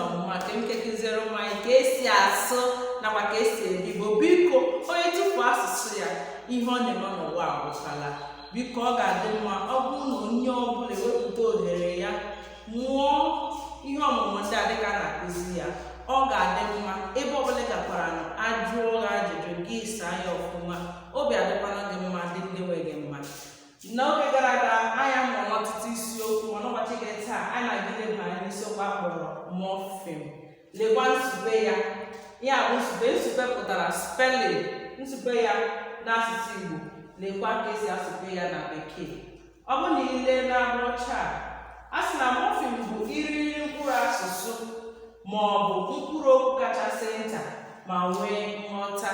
ọmụmụ a ka m ike kụziere ụmụ anyị ka esi asụ nakwa ka esi ede Igbo. Biko, onye tufuo asụsụ ya, ihe ọ na-eme n'ụwa agwụchala. Biko, ọ ga-adị mma ọ bụrụ na onye ọbụla ewepụta ohere ya mụọ ihe ọmụmụ ndị a dịka a na-akụzi ya. Ọ ga-adị mma ebe ọbụla ị gakwara nụ, ajụọ gị ajụjụ, gị saa ya ọfụma, obi adịkwana gị mma, dị ndị nwe gị mma. N'oge gara aga, anyị amụrụ ọtụtụ isiokwu, ma n'ụbọchị nke taa, anyị na-aga ileba anya n'isiokwu a kpọrọ mọfịm. Lekwa nsupe ya. Ya bụ nsupe. Nsupe pụtara spelling. Nsupe ya n'asụsụ Igbo, lekwa ka esi asụpe ya na Bekee. Ọ bụrụ na i lee n'agba ọcha a, a sị na mọfịm bụ irighiri mkpụrụ asụsụ ma ọ bụ mkpụrụ okwu kachasị nta ma nwee nghọta.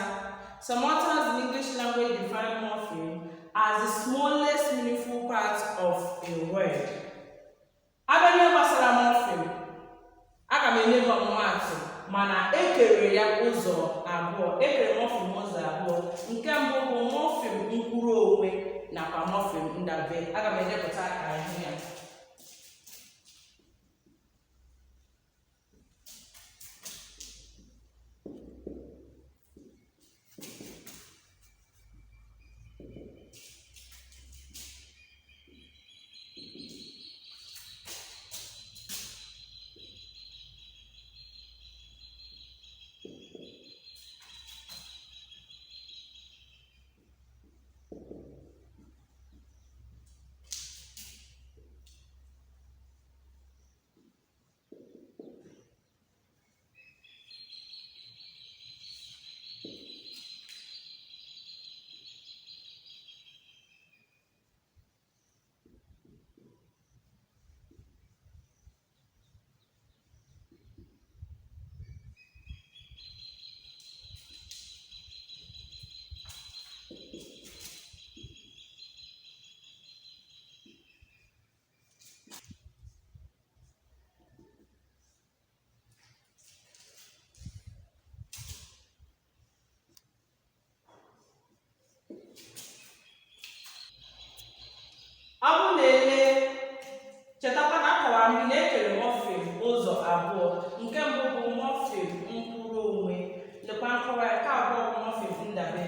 Some authors in English language define morpheme as the smallest meaningful part of a word. Abịa n'ihe gbasara mọfịm, aga m enye gị ọmụmaatụ, mana ekere ya ụzọ abụọ. Ekere mọfịm ụzọ abụọ. Nke mbụ bụ mọfịm nkwụrụ onwe nakwa mọfịm ndabe. Aga m edepụta ka anyị hụ ya. Ọ bụrụ na ele, chetakwa na akọwara m gị na ekere mọfịm ụzọ abụọ. Nke mbụ bụ mọfịm nkwụrụ onwe, lekwa nkọwa ya. Nke abụọ bụ mọfịm ndabe.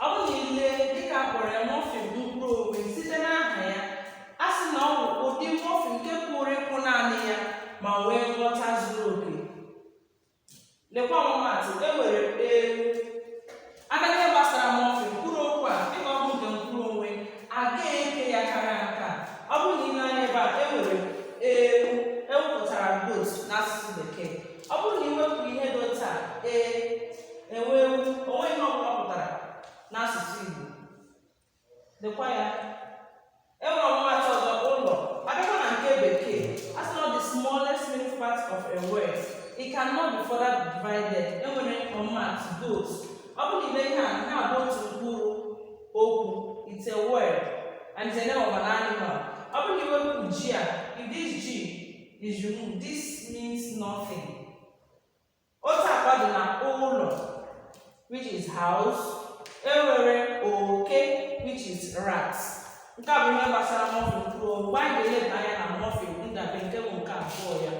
Ọ bụrụ na ile dịka a kpọrọ ya mọfịm nkwụrụ onwe, site n'aha ya, a sị na ọ bụ ụdị mọfịm nke pụrụ ịkwụ naanị ya ma nwee nghọta zuru oke. Lekwa ọmụmaatụ, e nwere ewu. Abịa n'ihe gbasara mọfịm mkpụrụ okwu a, dịka ọ bụ nke nkwụrụ onwe, agaghị eke ya karịa nke a. Ọ bụrụ na ile anya ebe a, e nwere ewu. Ewu pụtara goat n'asụsụ Bekee. Ọ bụrụ na iwepụ ihe dị otu a, ee, enwe ewu, onwe ihe ọbụla ọ pụtara n'asụsụ Igbo. Lekwa ya, e nwere ọmụmaatụ ọzọ, ụlọ. Abịakwa na nke Bekee, a sị na the smallest meaningful part of a word, it cannot be further divided. E nwere ọmụmaatụ goat. Ọ bụrụ na ile ihe a, nke a bụ otu mkpụrụ okwu. It's a word and it's a name of an animal. Ọ bụrụ na iwepụ G a, if this G is removed, this means nothing. Otu a ka ọ dị na ụlọ, which is house. Enwere oke, which is rat. Nke a bụ ihe gbasara mọfịm mkpụrụ. Mgbe anyị ga-eleba anya na mọfịm ndabe, nke bụ nke abụọ ya.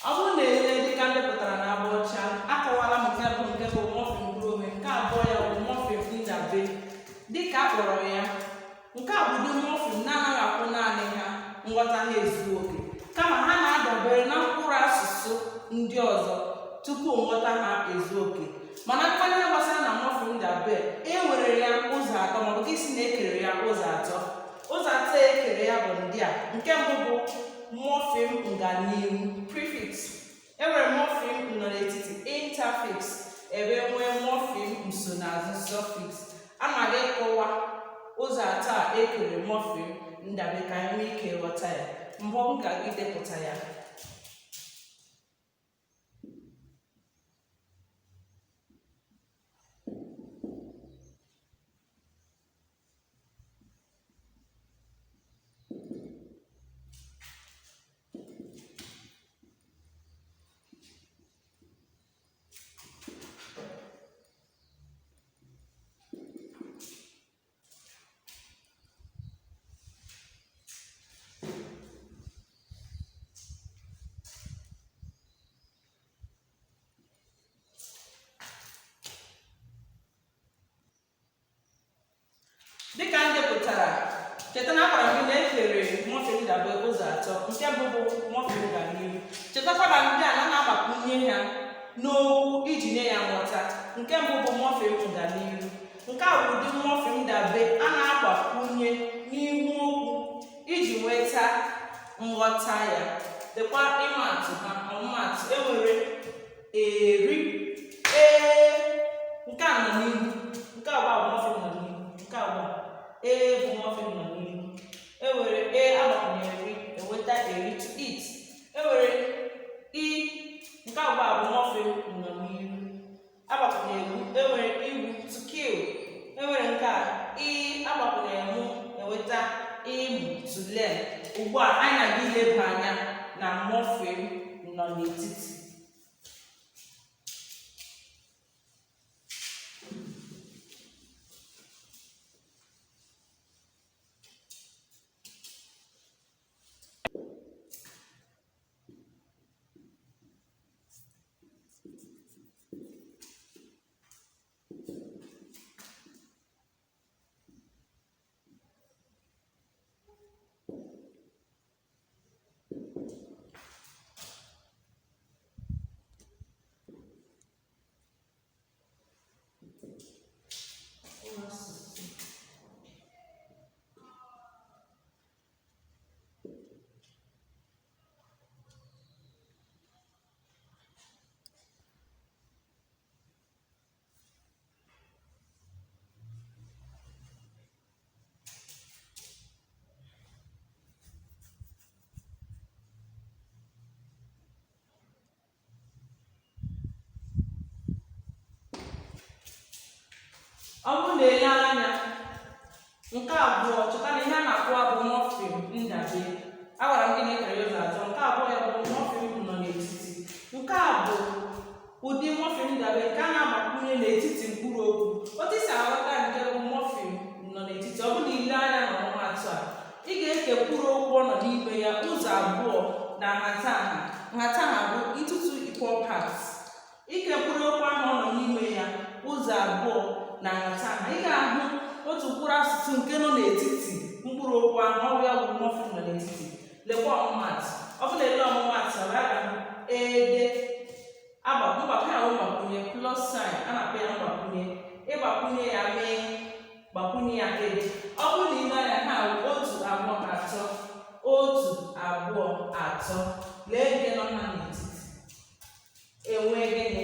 Ọ bụrụ na ele dịka ndị pụtara na agba ọcha, akọwala m nke bụ nke bụ mọfịm mkpụrụ onwe. Nke abụọ ya bụ mọfịm ndabe. Dịka a kpọrọ ya, nke a bụ ụdị mọfịm na-anaghị akwụ naanị ha, nghọta ha ezuo oke, kama ha na-adabere na mkpụrụ asụsụ ndị ọzọ tupu nghọta ha ezuo oke. Mana nkwanye gbasara na mọfịm ndabe, e nwere ya ụzọ atọ, maọbụ gị si na ekere ya ụzọ atọ. Ụzọ atọ e kere ya bụ ndị a. Nke mbụ bụ mọfịm nganihu, prefix. E nwere mọfịm nọ n'etiti, interfix. Ebe nwee mọfịm nsonaazụ, suffix. Ama gị kọwa ụzọ atọ a e kere mọfịm ndabe ka anyị nwee ike ghọta ya. Mbụ, m ga gị depụta ya. Dịka m depụtara, cheta na agwara m gị na ekere mọfịm ndabe ụzọ atọ. Nke mbụ bụ mọfịm nganihu. Chetakwa na ndị a na-agbakwunye ha n'okwu iji nye ya nghọta. Nke mbụ bụ mọfịm nganihu. Nke a bụ ụdị mọfịm ndabe a na-agbakwunye n'ihu okwu iji nweta nghọta ya. Dịkwa ịmaatụ ha, ọmụmaatụ, enwere eri, ee, nke a nọ n'ihu. Nke abụọ bụ mọfịm nọ n'ihu. Nke abụọ, ee bụ mọfịm nọ n'ihu. Enwere e agbakwunyere ri, enweta eri, to eat. Enwere i, nke abụọ bụ mọfịm nọ n'ihu, agbakwunyere gbu, enwere igbu, to kill. Enwere nke a, i agbakwunyere mụ, enweta ịmụ, to learn. Ugbu a anyị na-aga ileba anya na mọfịm nọ n'etiti. Ọ bụrụ na ele anya nke abụọ, chọta na ihe a na-akpọ bụ mọfịm ndabe. Agwara m gị na ekere ya ụzọ atọ. Nke abụọ ya bụ mọfịm nọ n'etiti. Nke a bụ ụdị mọfịm ndabe nke a na-agbakwunye n'etiti mkpụrụ okwu. Otu isi aghọta nke bụ mọfịm nọ n'etiti, ọ bụrụ na ile anya na ọmụmatụ a, ị ga-eke mkpụrụ okwu ọ nọ n'ime ya ụzọ abụọ na nhatanha. Nhatanha bụ into two equal parts. Ike mkpụrụ okwu ahụ ọ nọ n'ime ya ụzọ abụọ na nhatanha, ị ga-ahụ otu mkpụrụ asụsụ nke nọ n'etiti mkpụrụ okwu ahụ. Ọ bụ ya bụ mọfịm nọ n'etiti. Lekwa ọmụmatụ. Ọ bụ na ele ọmụmatụ a, ya ga-ahụ ede mgbakwunye ahụ, mgbakwunye plus sign a na-akpọ ya mgbakwunye. Ịgbakwunye ya mee, gbakwunye ya ede. Ọ bụrụ na ile anya ha otu, abụọ, atọ, otu, abụọ, atọ, lee nke nọ ha n'etiti, enwe gịnị?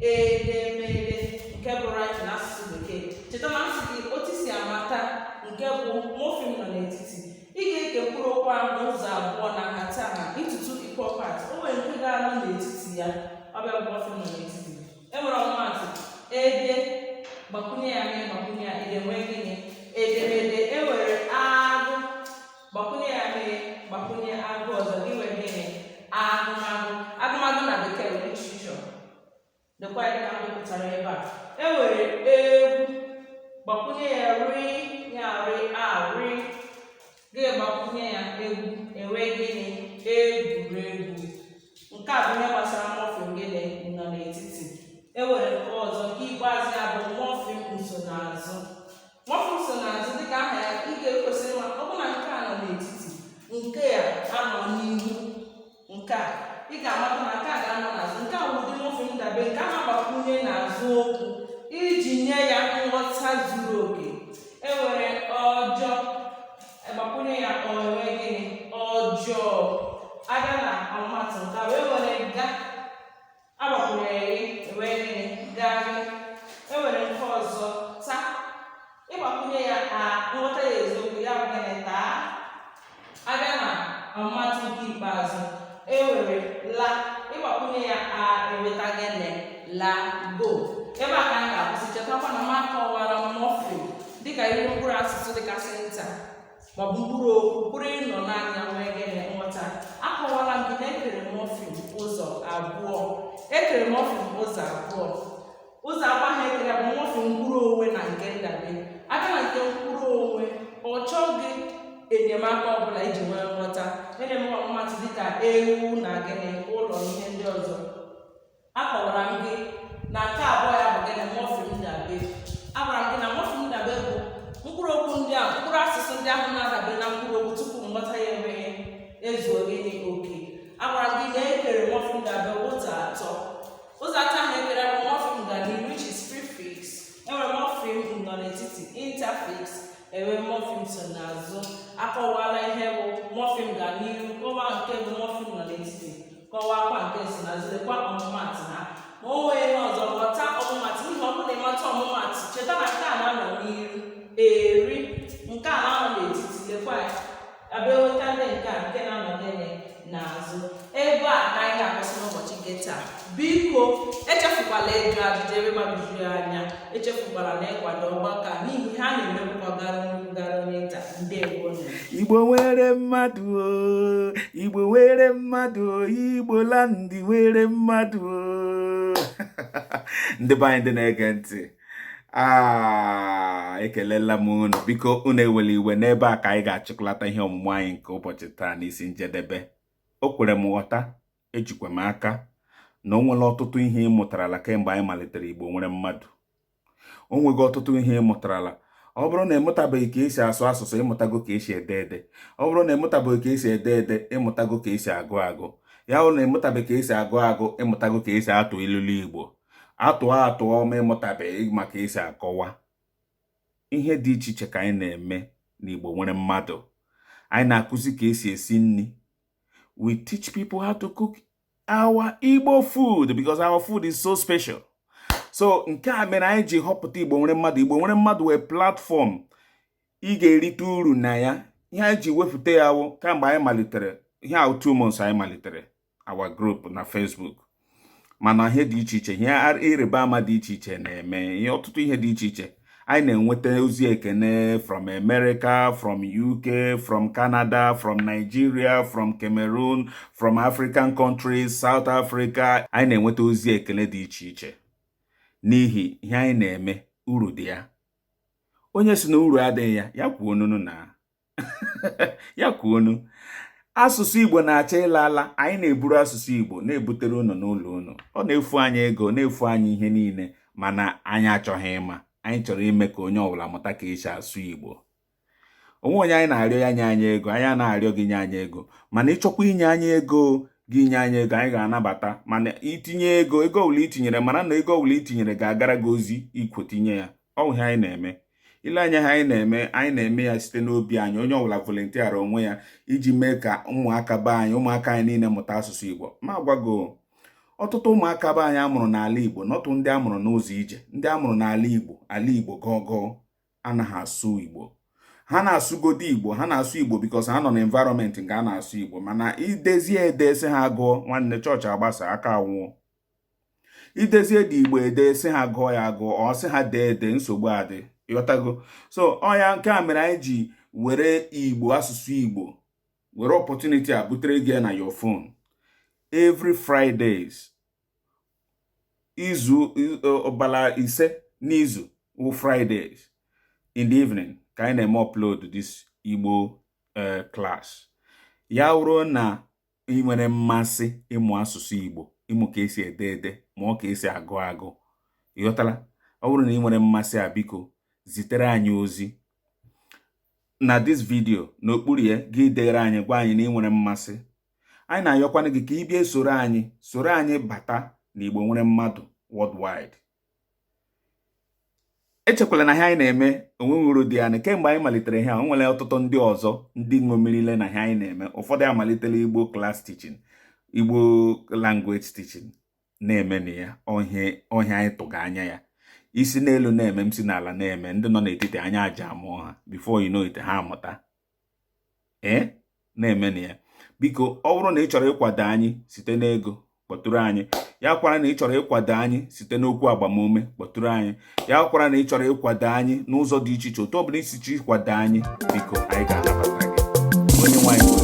Edemede, nke bụ writing n'asụsụ bekee. Cheta na nsị gị otu si amata nke bụ mọfịm nọ n'etiti, ị ga-eke mkpụrụ okwu ahụ ụzọ abụọ na nhatanha, into two equal parts. O nwere nke ga-anọ n'etiti ya, ọ bịa bụ mọfịm nọ n'etiti. E nwere ọmụmatụ ede, gbakwunye ya mee, gbakwunye ya ede, nwee gịnị? Edemede. E nwere agụ, gbakwunye ya mee, gbakwunye agụ ọzọ, gị nwee gịnị? Agụmagụ. Agụmagụ na bekee bụ literature. Lekwa ya dịka m depụtara ebe a. E nwere egwu, gbakwunye ya ri, ya ri a ri, gị gbakwunye ya egwu, enwe gịnị? Egwuregwu. Nke a bụ ihe gbasara mọfịm gịnị? Nọ n'etiti. E nwere nke ọzọ, nke ikpeazụ ya bụ mọfịm nsonaazụ. Mọfịm nsonaazụ, dịka aha ya, ị ga-ekwesịrị ịma, ọ bụ na nke a nọ n'etiti, nke a anọ n'ihu nke a, ị ga-amata na nke a ga-anọ n'azụ. Nke a bụ ụdị mọfịm ndabe nke a na-agbakwunye n'azụ okwu iji nye ya nghọta zuru oke. E nwere ọjọọ, gbakwunye ya ọ, enwe gịnị? Ọjọọ. Abịa na ọmụmatụ nke a, wee nwere ga, agbakwunyere gị, enwe gịnị? Garị. E nwere nke ọzọ, ta, ịgbakwunye ya a, nghọta ya eziokwu ya bụ gịnị? Taa. Abịa na ọmụmatụ nke ikpeazụ, e nwere la, ịgbakwunye ya a, enweta gịnị? La, go. Ebe a ka anyị ga-akwụsị. Chetakwa na m akọwara mọfịm dịka ihe mkpụrụ asụsụ dịgasị nta maọbụ mkpụrụ okwu pụrụ ịnọ n'anya nwee gịnị? Nghọta. Akọwala m gị na ekere mọfịm ụzọ abụọ. Ekere mọfịm ụzọ abụọ. Ụzọ abụọ ahụ ekere bụ mọfịm mkpụrụ onwe na nke ndabe. Abịa na nke mkpụrụ onwe, ọ chọghị enyemaka ọbụla iji nwee nghọta. Enye m ọmụmatụ dịka ewu na gịnị? Ụlọ na ihe ndị ọzọ. Akọwara m gị na nke abụọ ya bụ gịnị? Mọfịm ndabe. Agwara m gị na mọfịm ndabe bụ mkpụrụ Mkpụrụ okwu ndị a, mkpụrụ asụsụ ndị ahụ na-adabere na mkpụrụ okwu tupu nghọta ya enweghị ezuo gịnị oke. Agwara m gị na ekere mọfịm ga-abịa ụzọ atọ. Ụzọ atọ ahụ ekere bụ mọfịm nganihu, which is prefix. Enwere mọfịm nọ n'etiti, interfix. Enwe mọfịm nsonazụ. Akọwala ihe bụ mọfịm nganihu, kọwaa nke bụ mọfịm nọ n'etiti, kọwaakwa nke nsonazụ. Lekwa ọmụmatụ ha. Ma o nwee ihe ọzọ, ghọta ọmụmatụ, n'ihi ọ bụrụ na ịmata ọmụmatụ, cheta na nke a na-anọ n'iru, eri, nke a na-anọ n'etiti, lekwa ya, abịa nweta ndị nke a nke na-anọ gịnị n'azụ. Ebe a ka anyị ga-akwụsị n'ụbọchị nke taa. Biko, echefukwala ịjụ ajụjụ ebe gbagwojuru anya. Echefukwala na ịkwado ọgbakọ a, n'ihi ihe a na-eme bụkwa gara nnukwu gara onye nta. Ndewonu. Igbo nwere mmadụ o, Igbo nwere mmadụ o, Igbo land nwere mmadụ o. Ndị be anyị, ndị na-ege ntị, aa, ekelela m unu. Biko, unu ewela iwe, n'ebe a ka anyị ga-achịkọlata ihe ọmụmụ anyị nke ụbọchị taa n'isi njedebe. O kwere m ghọta, ejikwa m aka na o nwere ọtụtụ ihe ị mụtarala kemgbe anyị malitere Igbo nwere mmadụ. O nwego ọtụtụ ihe ị mụtarala. Ọ bụrụ na ịmụtabeghị ka esi asụ asụsụ, ịmụtago ka esi ede ede. Ọ bụrụ na ịmụtabeghị ka esi ede ede, ịmụtago ka esi agụ agụ. Ya bụrụ na ịmụtabeghị ka esi agụ agụ, ịmụtago ka esi atụ ilulu Igbo, atụọ atụọ. Ma ịmụtabeghị maka esi akọwa ihe dị iche iche ka anyị na-eme n'Igbo nwere mmadụ. Anyị na-akụzi ka esi esi nri. We teach people how to cook our Igbo food because our food is so special. So nke a mere anyị ji họpụta Igbo nwere mmadụ. Igbo nwere mmadụ wee platform ị ga-erite uru na ya. Ihe anyị ji wepụta ya wụ kamgbe anyị malitere ihe ahụ, 2 months anyị malitere our group na Facebook, mana ihe dị iche iche, ihe ịrịba ama dị iche iche na-eme, ihe ọtụtụ ihe dị iche iche. Anyị na-enweta ozi ekene from America, from UK, from Canada, from Nigeria, from Cameroon, from African countries, South Africa. Anyị na-enweta ozi ekele dị iche iche n'ihi ihe anyị na-eme. Uru dị ya. Onye si na uru adịghị ya, ya kwuo onunu na ya kwuo onu. Asụsụ Igbo na-achọ ịla ala. Anyị na-eburu asụsụ Igbo na-ebutere unu n'ụlọ unu. Ọ na-efu anyị ego, na-efu anyị ihe niile, mana anyị achọghị ịma. Anyị chọrọ ime ka onye ọbụla mụta ka esi asụ Igbo. Onwe onye anyị na-arịọ ya nye anyị ego. Anyị na-arịọ gị nye anyị ego, mana ịchọkwa inye anyị ego, gị nye anyị ego, anyị ga-anabata. Mana itinye ego, ego ọbụla itinyere, mara na ego ọbụla itinyere ga-agara gị ozi ikwo tinye ya. Ọ ihe anyị na-eme. Ile anya ha, anyị na-eme, anyị na-eme ya site n'obi anyị. Onye ọbụla volunteer onwe ya iji mee ka ụmụaka be anyị, ụmụaka anyị niile mụta asụsụ Igbo. Ma gwago ọtụtụ ụmụaka be anyị amụrụ n'ala Igbo, nọtụ ndị amụrụ n'ụzọ ije, ndị amụrụ n'ala Igbo, ala Igbo gọgọ, anaghị asụ Igbo. Ha na-asụgodo Igbo, ha na-asụ Igbo because ha nọ na environment nke a na-asụ Igbo. Mana idezie ede sị ha gụọ, nwanne, chọọchị agbasa aka anwụọ. Idezie dị Igbo ede sị ha gụọ ya agụọ, ọ sị ha dee ede, nsogbu adị. Ịghọtago? So ọ ya nke a mere anyị ji were Igbo, asụsụ Igbo, were opportunity a butere gị na your phone every Fridays. Izu ọbala 5 n'izu wụ Fridays in the evening ka anyị na-eme upload this Igbo class. Ya wụrụ na ị nwere mmasị ịmụ asụsụ Igbo, ịmụ ka esi ede ede, ma ọ ka esi agụ agụ, ịghọtala? Ọ bụrụ na ị nwere mmasị a, biko zitere anyị ozi na this video n'okpuru ya. Gị dere anyị, gwa anyị na ị nwere mmasị. Anyị na-ayọkwana gị ka ị bịa soro anyị, soro anyị bata na Igbo nwere mmadụ worldwide. Echekwala na ihe anyị na-eme onweghị uru dị anyị. Kemgbe anyị malitere ihe a, o nwere ọtụtụ ndị ọzọ ndị ṅomirile na ihe anyị na-eme. Ụfọdụ amalitela Igbo class teaching, Igbo language teaching na-eme na ya. Ọhịa anyị tụga anya ya isi n'elu na-eme, m si n'ala na-eme, ndị nọ n'etiti anya aja amụọ ha. Before you know it, ha amụta ee na-eme na ya. Biko, ọ bụrụ na ị chọrọ ịkwado anyị site n'ego, kpọtụrụ anyị. Ya kwara na ị chọrọ ịkwado anyị site n'okwu agbamume, kpọtụrụ anyị. Ya kwara na ị chọrọ ịkwado anyị n'ụzọ dị iche iche, otu ọbụla isi chọ ịkwado anyị, biko, anyị ga-anabata gị. Onye nwe anyị.